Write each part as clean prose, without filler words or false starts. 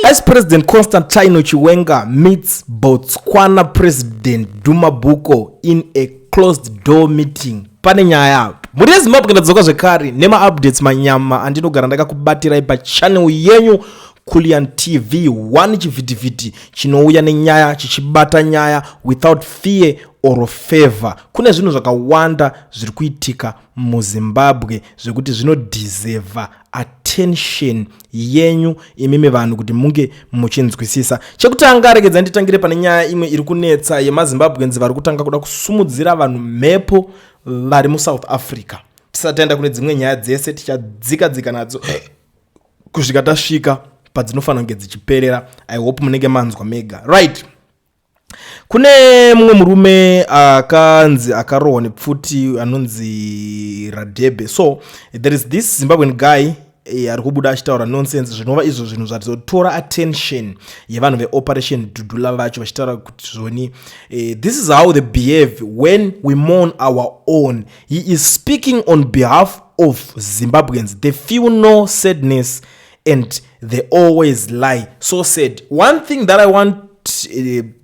Vice President Constantino Chiwenga meets Botswana President Duma Boko in a closed door meeting. Pane nyaya apa. Mhuri yeZimbabwe, ndadzoka zvekare nemaupdates manyama andinogara ndakakubatirai pachannel yenyu Kulian TV 1, chivhitivhiti chinouya nenyaya, chichibata nyaya without fear or favor. Kune zvinhu zvakawanda zviri kuitika muZimbabwe zvekuti zvinodeserva attention yenyu imimi vanhu kuti munge muchinzwisisa. Chekutanga, regedza nditangire pane nyaya imwe iri kunetsa yemaZimbabweans vari kutanga kuda kusumudzira vanhu mhepo vari muSouth Africa. Tisati taenda kune dzimwe nyaya dzese, tichadzika dzika nadzo kusvika tasvika padzinofanira kunge dzichiperera. I hope munenge manzwa mega. Right, kune mumwe murume akanzi akarohwa nepfuti anonzi Radebe. So there is this Zimbabwean guy ari kubuda achitaura nonsense, zvinova izvo zvinhu zvatizotora attention yevanhu veOperation Dudula vacho, vachitaura kuti zvoni this is how they behave when we mourn our own. He is speaking on behalf of Zimbabweans. They feel no sadness and they always lie. So said. One thing that I want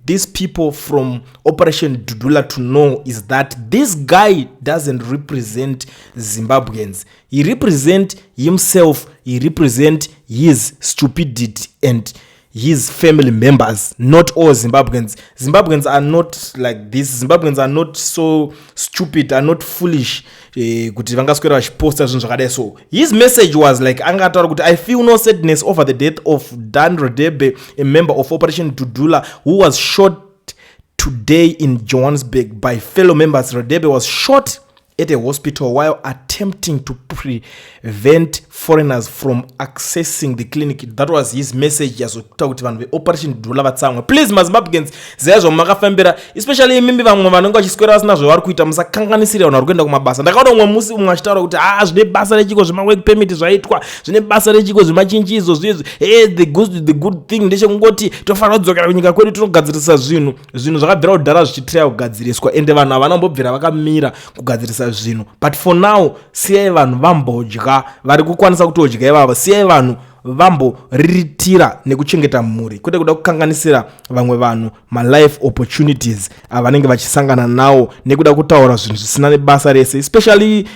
these people from Operation Dudula to know is that this guy doesn't represent Zimbabweans. He represent himself. He represent his stupidity and his family members, not all Zimbabweans. Zimbabweans are not like this. Zimbabweans are not so stupid, are not foolish kuti vangaswera vachiposta zvinhu zvakadai. So his message was like, angataura kuti, "I feel no sadness over the death of Dan Radebe, a member of Operation Dudula, who was shot today in Johannesburg by fellow members. Radebe was shot at a hospital while attempting to prevent foreigners from accessing the clinic." That was his message yazokuita kuti vanhu veOperation Dudula vatsamwe. Please, maZimbabweans, ziyai zvamakafambira, especially imimi vamwe vanenge vachiswera vasina zvavari kuita. Musakanganisire vanhu vari kuenda kumabasa. Ndakaona umwe musi umwe achitaura kuti a ah, zvine basa rechiko zvemawork permit zvaitwa, zvine basa rechiko zvemachinjizo zvezvi? Hey, the good thing ndechekungoti tofanira kudzokera kunyika kwedu tinogadzirisa zvinhu. Zvinhu zvakabvira kudhara zvichitraya kugadziriswa, ende vanhu havana kumbobvira vakamira kugadzirisa zvinhu. But for now, siyai vanhu vambodya, vari kukwanisa kutodya ivavo. Siyai vanhu vamboriritira nekuchengeta mhuri, kwete kuda kukanganisira vamwe vanhu malife opportunities avanenge vachisangana nawo nekuda kutaura zvinhu zvisina nebasa rese. Especially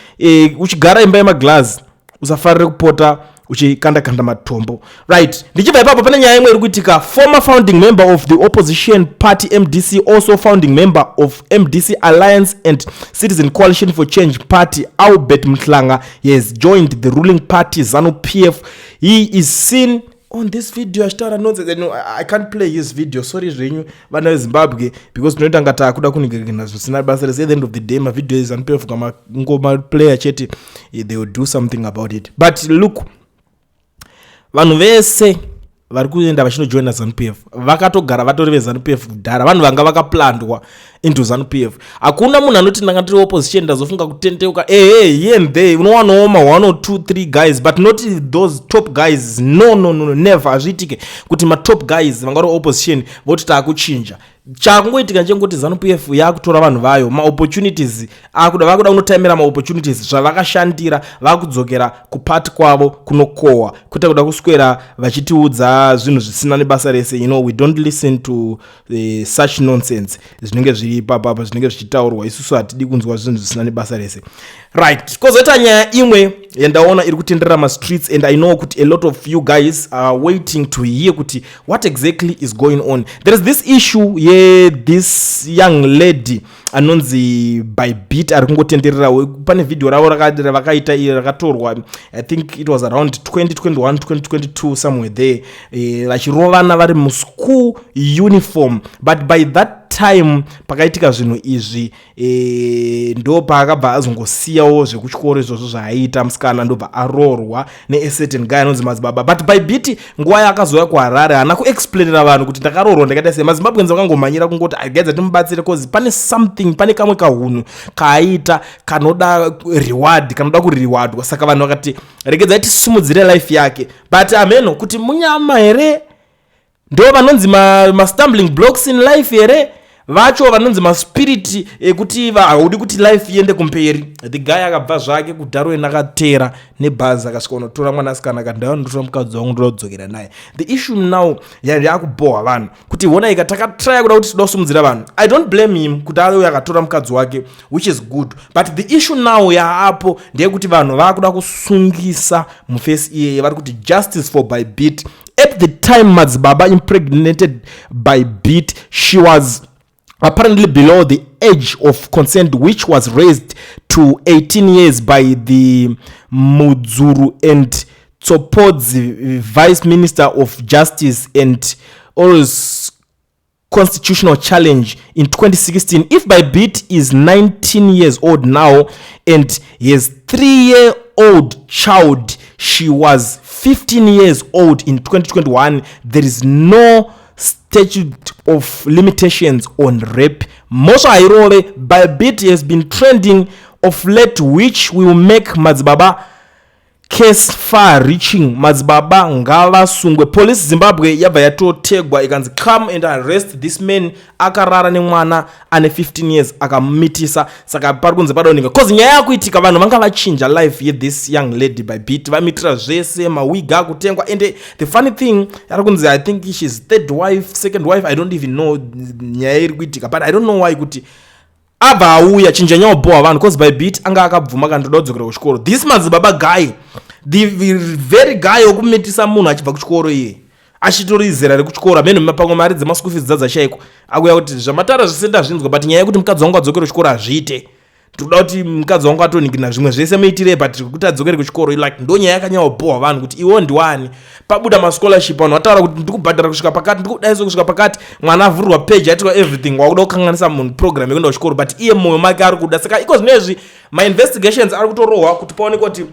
uchigara imba yemaglazi, usafarire kupota uchikanda kanda matombo. Right, ndichibva ipapo, pane nyaya imwe iri kuitika. Former founding member of the opposition party MDC, also founding member of MDC Alliance and Citizen Coalition for Change Party, Albert Mhlanga, has joined the ruling party ZANU PF. He is seen on this video achitaura nonsense. No, I can't play his video, sorry zvenyu vana veZimbabwe, because tinoita nga taakuda kunigirigina zvisina basa rese. At the end of the day, mavideo eZANU PF kamangomaplayer chete, they will do something about it. But look, vanhu vese vari kuenda vachinojoina ZANU PF vakatogara vatori veZANU PF kudhara. Vanhu vanga vakaplandwa into ZANU PF. Hakuna munhu anoti ndanga ndiri opposition, ndazofunga kutendeuka. Ehe, here and there unowanawo ma 1 or 2 3 guys, but not those top guys. No, never. Hazviitike kuti matop guys vanga vari opposition voti taakuchinja. Chakungoitika ndechekuti ZANU PF yakutora vanhu vayo, maopportunities akuda, vakuda kunotaimira maopportunities zvavakashandira, vakudzokera kupati kwavo kunokohwa, kwete kuda kuswera vachitiudza zvinhu zvisina nebasa rese. We don't listen to such nonsense zvinenge zviri ipapapa, zvinenge zvichitaurwa. Isusu hatidi kunzwa zvinhu zvisina nebasa rese. Right, kwozoita nyaya imwe yandaona iri kutenderera mastreets, and I know kuti a lot of you guys are waiting to hear kuti what exactly is going on. There is this issue yethis young lady anonzi Bybit, ari kungotenderera. Pane vhidhiyo ravo ravakaita iri rakatorwa, I think it was around 2021, 2022, somewhere there, vachirovana vari muschool uniform. But by that time pakaitika zvinhu izvi, ndo paakabva azongosiyawo zvekuchikoro izvozvo zvaaiita musikana, ndobva aroorwa neacertain guy anonzi Madzibaba. But Bybit, nguva yaakazouya kuHarare, haana kuexplainera vanhu kuti ndakaroorwa, ndakaita sei. MaZimbabweans vakangomhanyira kungoti agaidza timubatsire, cause pane something, pane kamwe kahunhu kaaita kanoda reward, kanoda kurewardwa. Saka vanhu vakati regedzai tisimudzire life yake. But ameno kuti munyama here, ndo vanonzi mastumbling ma blocks in life here. Vacho vanonzi maspiriti ekuti haudi kuti life iende kumberi. The guy akabva zvake kuDarwin, akateera nebhazi, akasvika unotora mwanasikana, akati, "Ndava ndotora mukadzi wangu, ndoda kudzokera naye." The issue now yakubhohwa vanhu kuti hona ika takatraya kuda kuti tinoda kusimudzira vanhu. I don't blame him kuti auyo akatora mukadzi wake, which is good, but the issue now yaapo ndeyekuti vanhu vaakuda kusungisa mufesi iyeye. Vari kuti justice for Bybit. At the time Madzibaba impregnated Bybit, she was apparently below the age of consent, which was raised to 18 years by the Mudzuru and Tsopodzi, vice minister of justice and always constitutional challenge in 2016. If Bybit is 19 years old now and his 3-year-old child, she was 15 years old in 2021. There is no statute of limitations on rape. Mhosva hairove. Bybit has been trending of late, which will make Madzibaba case far reaching. Madzibaba ngavasungwe. Police Zimbabwe yabva yatotegwa, ikanzi, "Come and arrest this man." Akarara nemwana ane 15 years, akamitisa. Saka pari kunzi padaoneka 'cause nyaya yakuitika, vanhu vanga vachinja life yethis young lady Bybit, vamitira zvese, mawig akutengwa. And the funny thing, ari kunzi, I think she's third wife, second wife, I don't even know nyaya iri kuitika, but I don't know why kuti abva auya chinja nyaobohwa vanhu, 'cause Bybit anga akabvuma kana toda kudzokera kuchikoro. This madzibaba guy, the very guy wekumitisa munhu achibva kuchikoro, iye achitori zera rekuchikoro, amene pamwe mari dzemaschool fees dzadzashaikwa, akuya kuti zvamatara zvese ndazvinzwa, but nyaya yekuti mukadzi wangu adzokere kuchikoro hazviite. Tinoda kuti mukadzi wangu atonikina, zvimwe zvese muitirei, but kuti adzokere kuchikoro, like, ndo nyaya yakanyaobohwa vanhu kuti iwo ndiwani. Pabuda mascholarship, vanhu vataura kuti ndikubhadhara kusvika pakati, ndikudaiso kusvika pakati, mwana avhurirwa page, aitirwa everything, wakuda kukanganisa munhu program yekuenda kuchikoro, but iye mwoyo make ari kuda. Saka iko zvinezvi mainvestigations ari kutorohwa kuti paonekwa kuti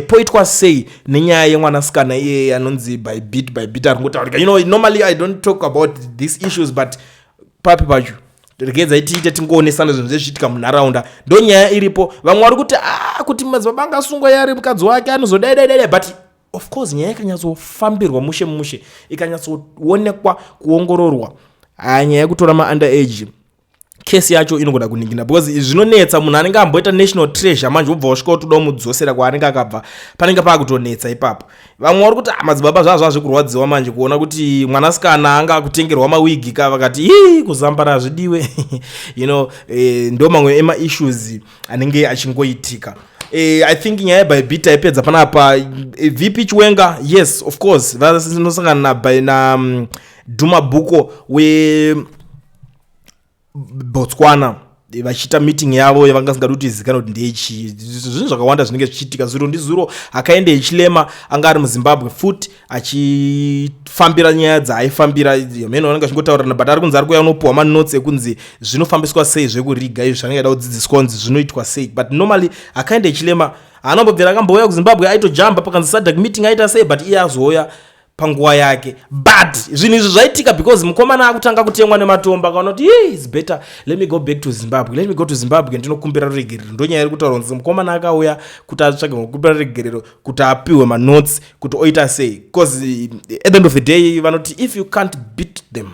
poitwa sei nenyaya yemwanasikana iyeye anonzi Bybit. Bybit ari kungotaurika. Normally I don't talk about these issues, but papi pacho regedzai tiite tingoonesana zvinhu zvezvichiitika munharaunda. Ndo nyaya iripo. Vamwe vari kuti a kuti madzibaba angasungwa yari mukadzi wake anozodai dai dai, but of course nyaya ikanyatsofambirwa mushe mushe, ikanyatsoonekwa, kuongororwa, haya, nyaya yekutora maunder age, kesi yacho inogona kuningina, because zvinonetsa. Munhu anenge amboita national treasure, manje wobva wasvika utoda kumudzosera kwaanenge akabva, panenge paakutonetsa ipapo. Vamwe vari kuti, "Ah, madzibaba zvaa zvekurwadziwa manje kuona kuti mwanasikana anga akutengerwa mawigi ka." Vakati, "Ii, kuzambara hazvidiwe." Ndo mamwe emaissues anenge achingoitika. I think nyaya yeBybit aipedza panapa. VP Chiwenga, yes, of course, vanosangana na Duma Boko we Botswana, vachiita meeting yavo yavanga singadi kuti izikanwe kuti ndeyechii. Zvinhu zvakawanda zvinenge zvichiitika. Zuro ndizuro akaende Hichilema anga ari muZimbabwe futi, achifambira nyaya dzaaifambira mene vanenge vachingotaurirana, but ari kunzi ari kuuya unopuhwa manotes ekunzi zvinofambiswa sei zvekuriga izvi, zvanenge ada kudzidziswa kunzi zvinoitwa sei. But normally akaenda Hichilema haanombobvira akambouya kuZimbabwe, aitojamba pakanzi SADC meeting, aita sei, but iye azouya panguva yake. But zvinhu izvi zvaitika because mukomana akutanga kutemwa nematombo, akaona kuti, "It's better, let me go back to Zimbabwe, let me go to Zimbabwe ndinokumbira ruregerero." Ndo nyaya iri kutaura kunzi mukomana akauya kuti atsvage kukumbira ruregerero, kuti apiwe manotes kuti oita sei, because at the end of the day vanoti, "If you can't beat them,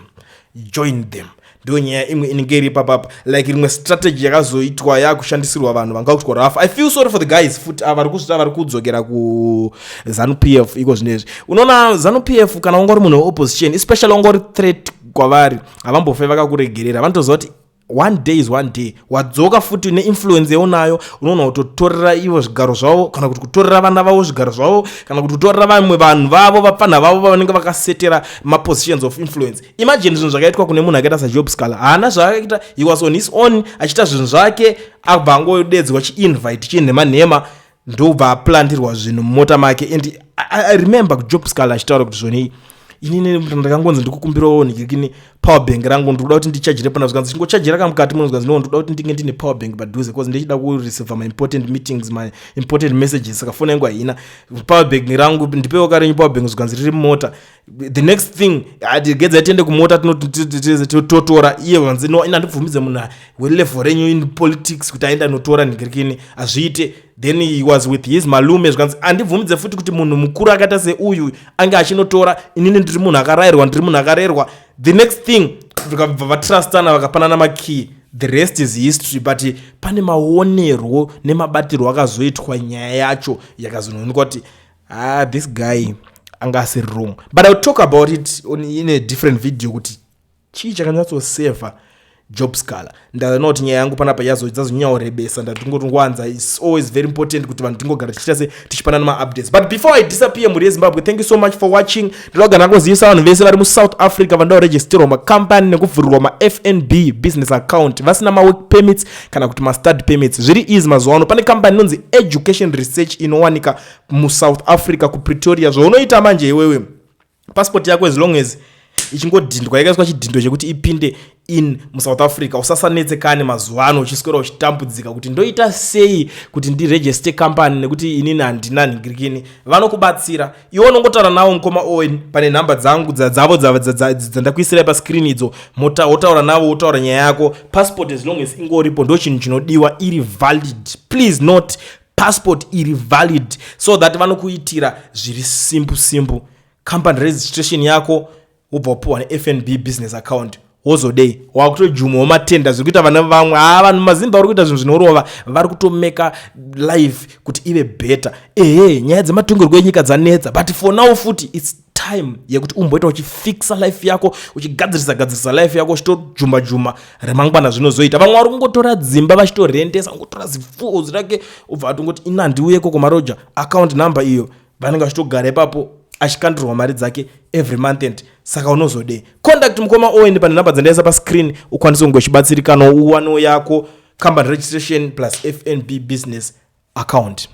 join them." Ndo nyaya imwe inenge iri papapa, like rimwe strategy yakazoitwa yakushandisirwa vanhu vanga kutwa rafu. I feel sorry for the guys futi ava vari kusvita, vari kudzokera kuZANU PF iko zvinezvi. Unoona ZANU PF, kana wanga uri munhu weopposition, especially wanga uri threat kwavari, havambofe vakakuregerera. Vanotoziva kuti one day is one day, wadzoka futi neinfluence yaunayo, unoona kutotorera ivo zvigaro zvavo, kana kuti kutorera vana vavo zvigaro zvavo, kana kuti kutorera vamwe vanhu vavo, vapfanha vavo vavanenge vakasetera mapositions of influence. Imagine zvinhu zvakaitwa kune munhu akaita saJob Sikhala. Haana zvaakaita, he was on his own achiita zvinhu zvake, abva angodedzwa chiinvite chinhema nhema, ndobva aplandirwa zvinhu mumota make. And I remember Job Sikhala achitaura kuti zvonei, inini ndakangonzi ndikukumbirawo nhikikini power bank rangu, ndikuda kuti ndichajire pana. Zvikanzi, "Chingochajira kamukati muno." Zvikanzi, "No, ndikuda kuti ndinge ndine power bank padhuze, because ndichida kureceive my important meetings, my important messages, saka foni yangu haina power bank rangu, ndipewo karenyu power bank." Zvikanzi, "Riri mumota." The next thing, gedza tiende kumota, totora. Iye vanzi, "No, ina handibvumidze munhu welevel renyu in politics kuti aende anotora nhikirikini, hazviite." Then he was with his malume. Zvikanzi, "Handibvumidze futi kuti munhu mukuru akaita seuyu ange achinotora. Inini ndiri munhu akarayirwa, ndiri munhu akarerwa." The next thing, Vakabva vatrustana, vakapanana makey. The rest is history. But pane maonerwo nemabatirwo akazoitwa nyaya yacho yakazonoonekwa kuti, ah, this guy anga asiri wrong. But I'll talk about it in a different video, kuti chii chakanyatsosevha Job Sikhala. Ndaona kuti nyaya yangu panapa dzazonyanyorebesa, ndatingowanza. It's always very important kuti vanhu tingogara tichiita se tichipanana maupdates. But before I disappear, mhuri yeZimbabwe, thank you so much for watching. Ndinoda kugara ndangozivisa vanhu vese vari muSouth Africa vanoda kuregisterwa makambani nekuvhurirwa maFNB business account vasina mawork permits kana kuti mastudy permits. Zviri easy mazuva ano. Pane kambani inonzi Education Research inowanika muSouth Africa, kuPretoria. Zvaunoita manje iwewe, passport yako, as long as ichingodhindwa, yakaiswa chidhindo chekuti ipinde in muSouth Africa, usasanetsekane mazuva ano uchiswera uchitambudzika kuti ndoita sei kuti ndiregister company nekuti inini handina nhingirikini. Vanokubatsira iwe, unongotaura navo mukoma Owen. Pane nhamba dzangu dzavo dzandakuisirai pascreen idzo. Wotaura navo, wotaura nyaya yako. Passport, as long as ingoripo, ndo chinhu chinodiwa, iri valid. Please note, passport iri valid, so that vanokuitira zviri simple simple company registration yako, wobva wapiwa neFNB business account. Wozodei? Wakutojumawo matenda zviri kuita vana vamwe. Haa, vanhu mazimba vari kuita zvinhu zvinorova, vari kutomeka life kuti ive better. Ehe, nyaya dzematongerwo enyika dzanetsa, but for now futi it's time yekuti umboita uchifixa life yako, uchigadzirisa gadzirisa life yako, uchitojuma juma remangwana zvinozoita. Vamwe vari kungotora dzimba vachitorendesa, kungotora zifuzi rake, ubva atongoti ina handiuyeko kumaroja, account number iyo, vanenge vachitogara ipapo achikandirwa mari dzake every month. And saka unozodei? Contact mukoma Owen pane nhamba dzandaisa pascreen, ukwanise kunge uchibatsirikanawo, uwanewo yako company registration plus FNB business account.